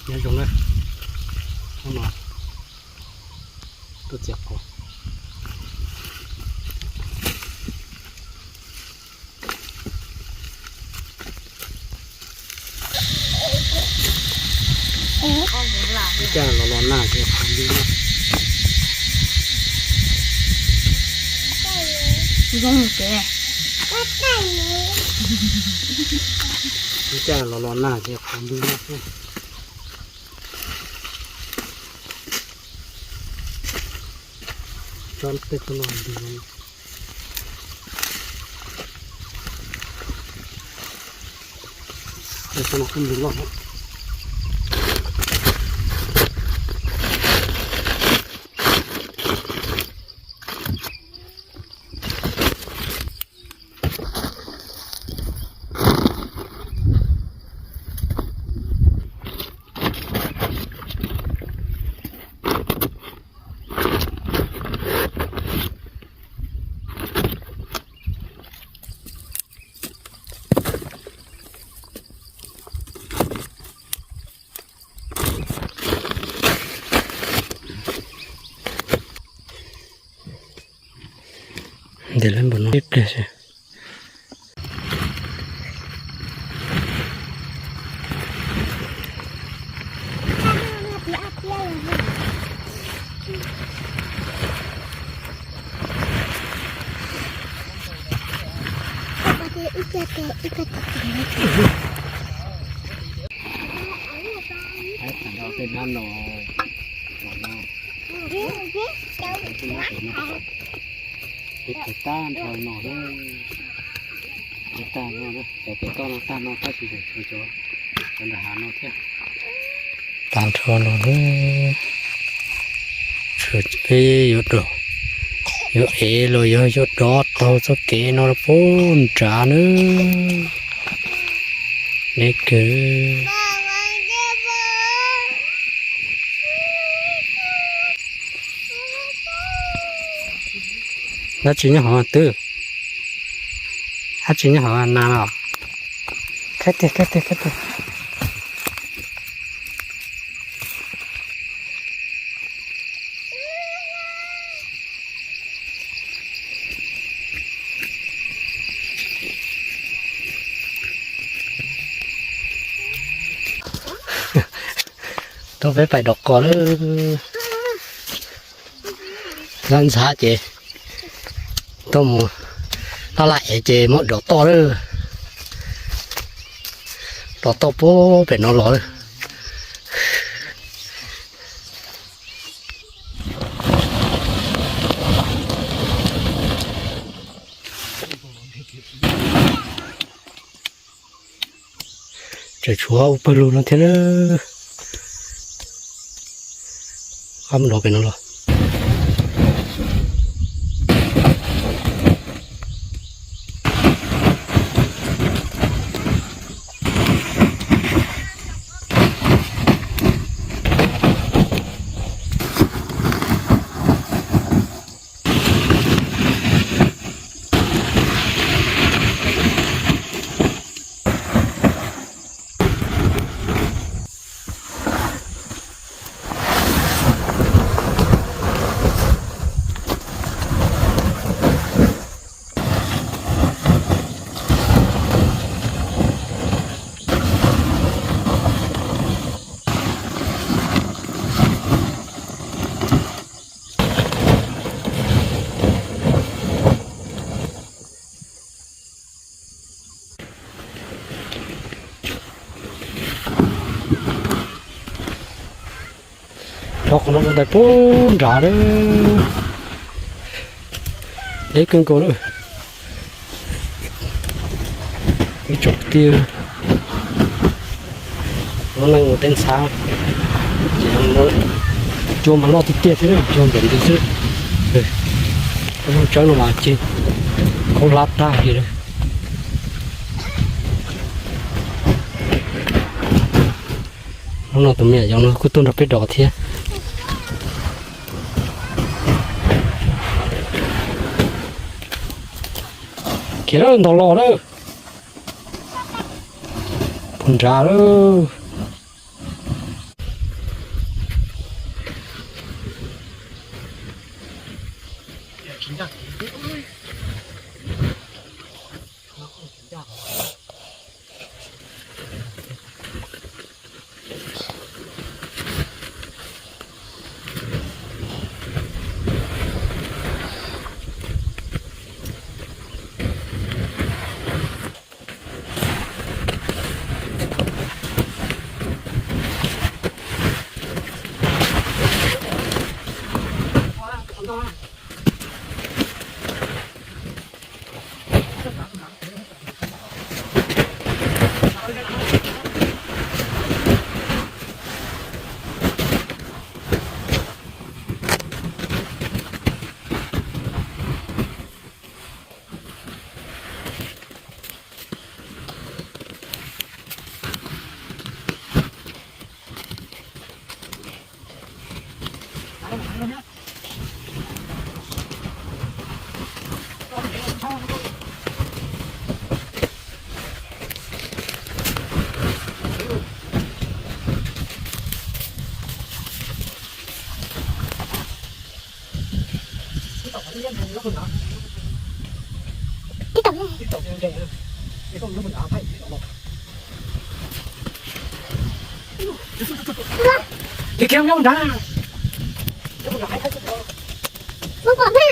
Nyob zoo na, hnub no tuaj txiav qos. Lub caij los los nag ces qos ntws na. Zoo ces. Lub caij los los nag ces qos ntws na. Tsob tej tsob no ntws no. Tej tsob no kuj ntws loj thiab. Ntes lawm npaum no ib pliag xwb. Tab tom nrau tej hnab no los no, tej hnab pem no, peb khaws tag nrho no, peb tag no, cov pem toj no tag no tab sis tseem tshuav cov, cov nram hav no thiab. Tag nrho no, peb yuav, yuav ev los yog yuav dov taug txoj kev no rau puag nrad nawb. Deb kawg. Dab tsi nyob hauv twb? Dab tsi nyob hauv nas los? Khaib tiag, khaib tiag, khaib tiag. Tuaj peb pais dov qos lawm. Ntxhab ntxhab ces tuaj mus laj laj ev ces muab dov toj lawm. Dov toj puag pem no los lawm. Tseem tshuav ua pawg lug no thiab na. Qab mus dov pem no los. Rov qhov no rau ntais puag nrad lawm. Deb kawg nkaus lawm. Ib tsoom kwv tij, lub neej ua teb ntxhab, ces cua mas loj tiag tiag thiab, cua ntawm ntws xwb. Lub tsawb no mas ces khaub hlab tag li lawm. Hnub no tus me nyuam yaus no kuj tuaj nrog peb dov thiab. Khiav lawm, ntog los lawm. Puag nrad lawm. Kiag kiag nyob nrad. Ua pom na.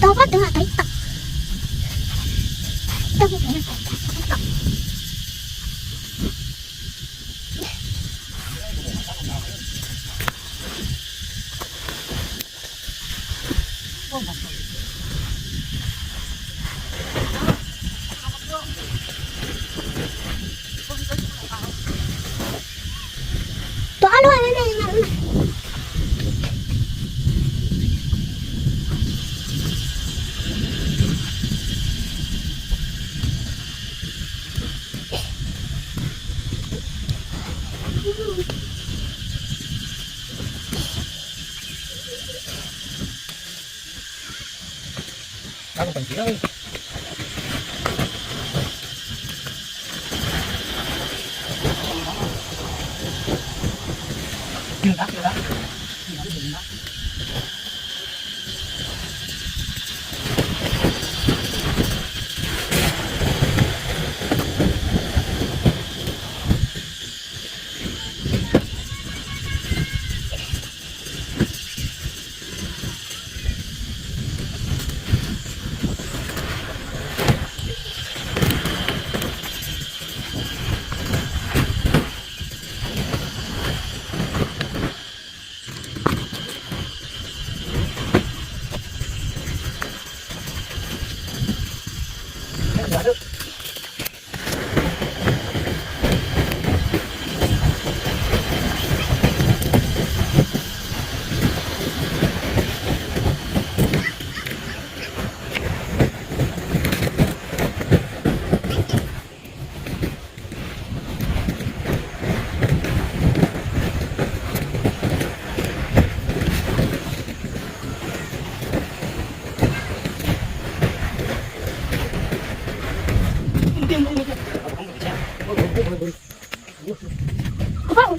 Tau pob tw tau ib tom. Tau pob tw tau ib tom. Tua ob lub ne.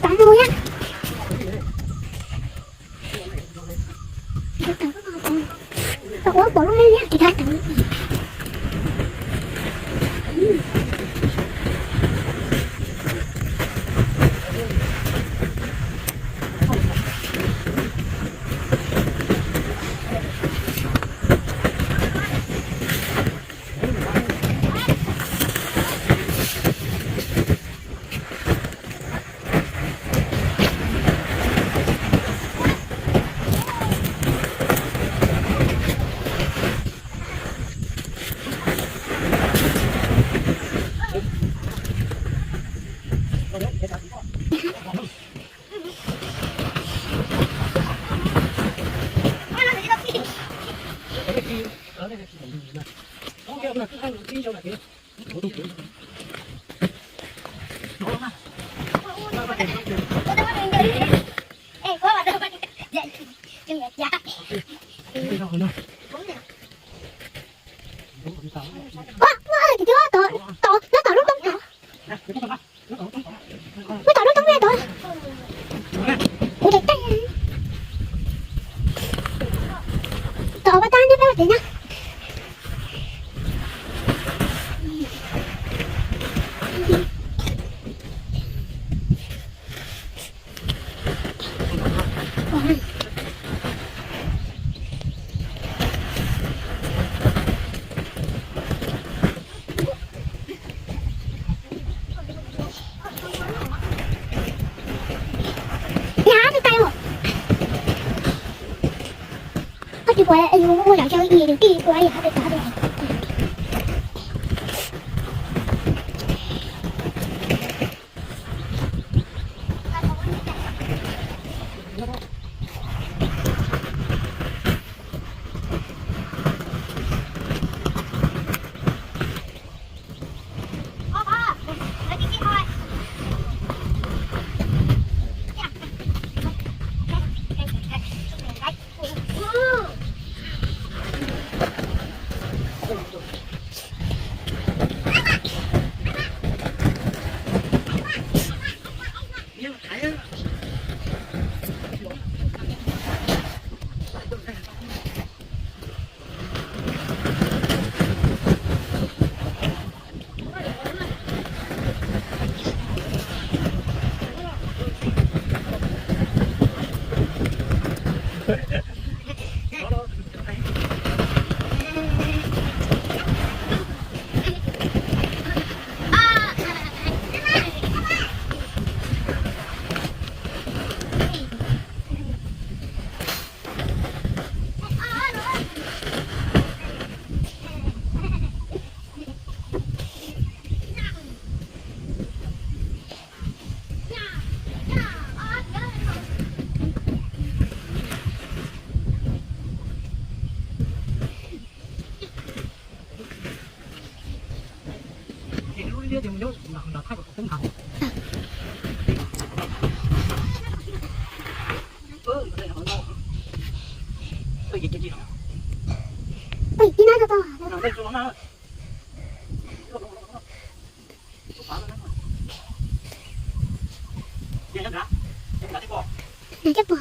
Tau mus na. Tau ua pom lub me liab tsis tau tau. Ua, ua, tus twb tom, tom, nyob tom lub roob tod. Nyob tom lub roob tod. Kuv ntes tag. Tom pas tag nyob peb ua tsev nyob. Nyab twb cai mus. Koj tsis pom yus ua zaum xyov ib yus tij ua yam hab pes tod. Ib nab tau tau. Nws coj pom.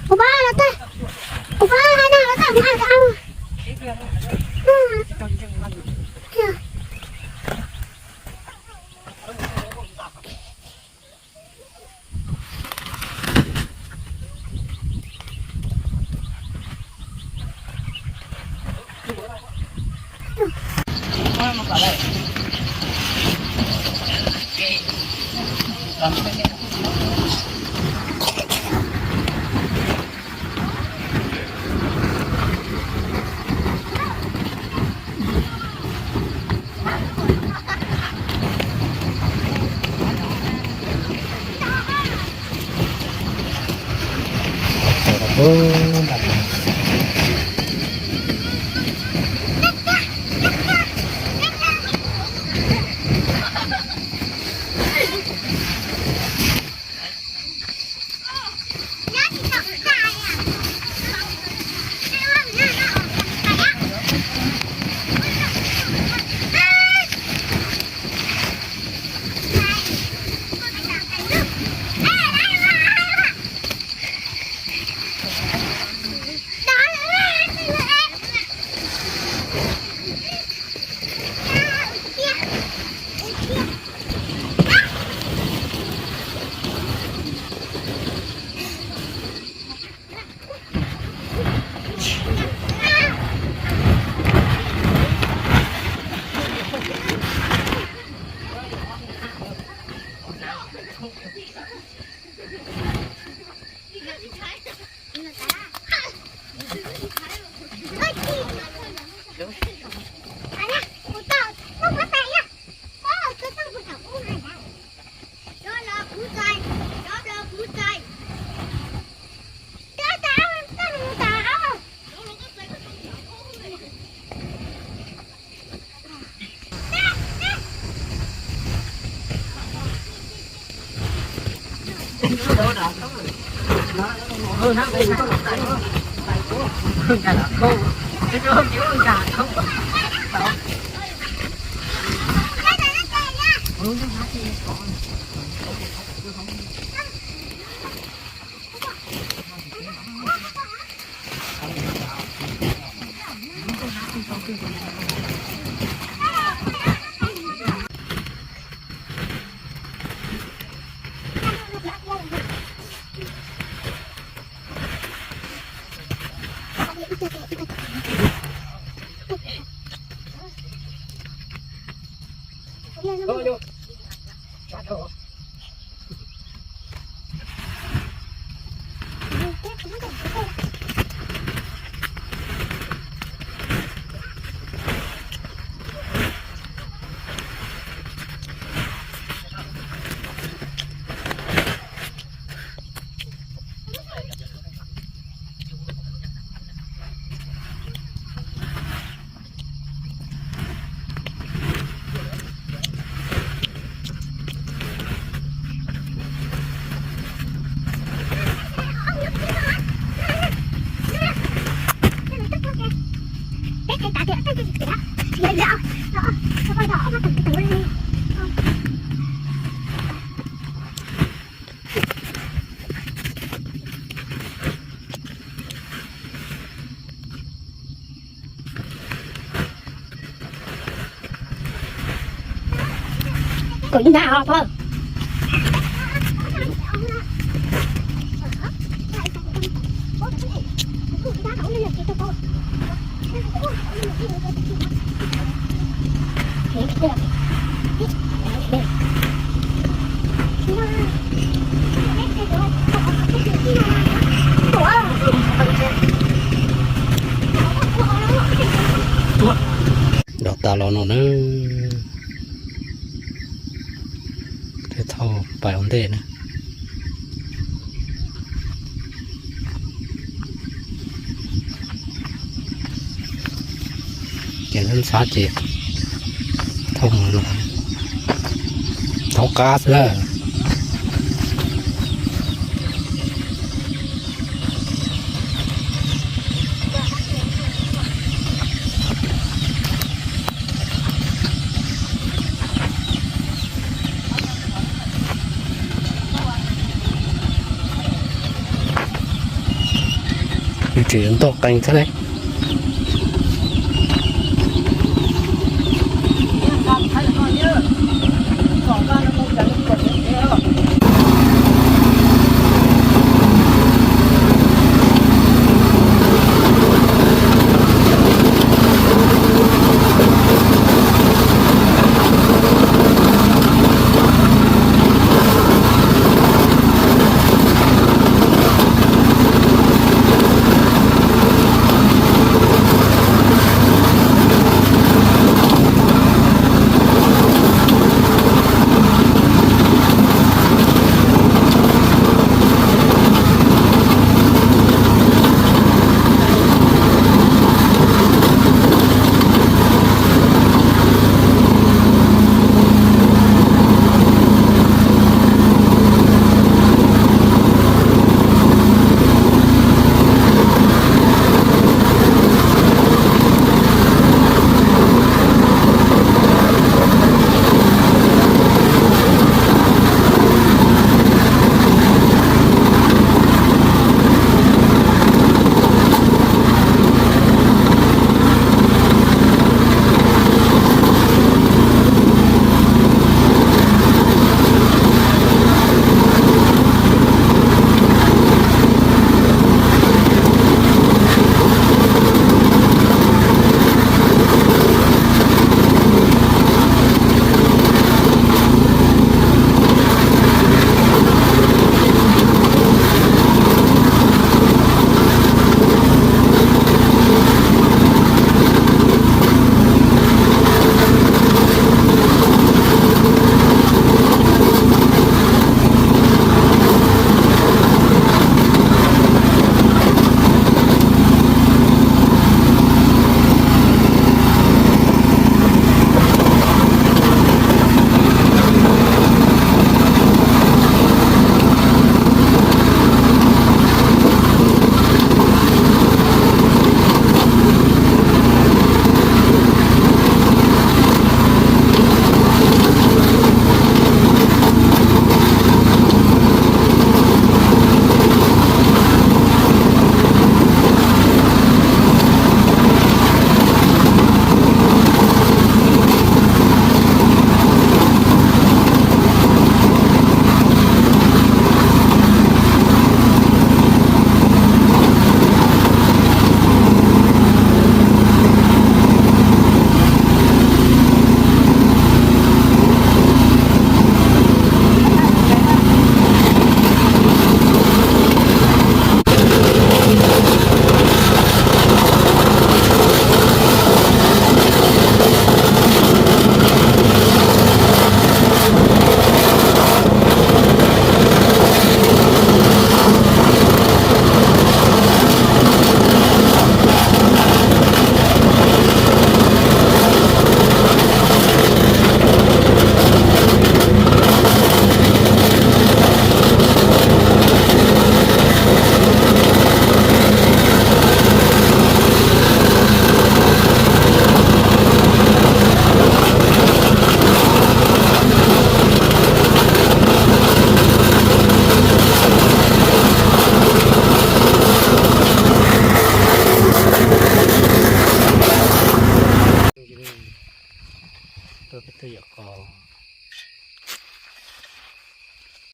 Ua pab los tag, ua pab hais no los tag, mus hais rau. Kaum ib nab os pog. Dov tas los no na. Thiaj thauj pais ua ntej na. Ces ntxhab ntxhab ces thauj mus, thauj qab xwb na. Tseem ntog qees thiab ne.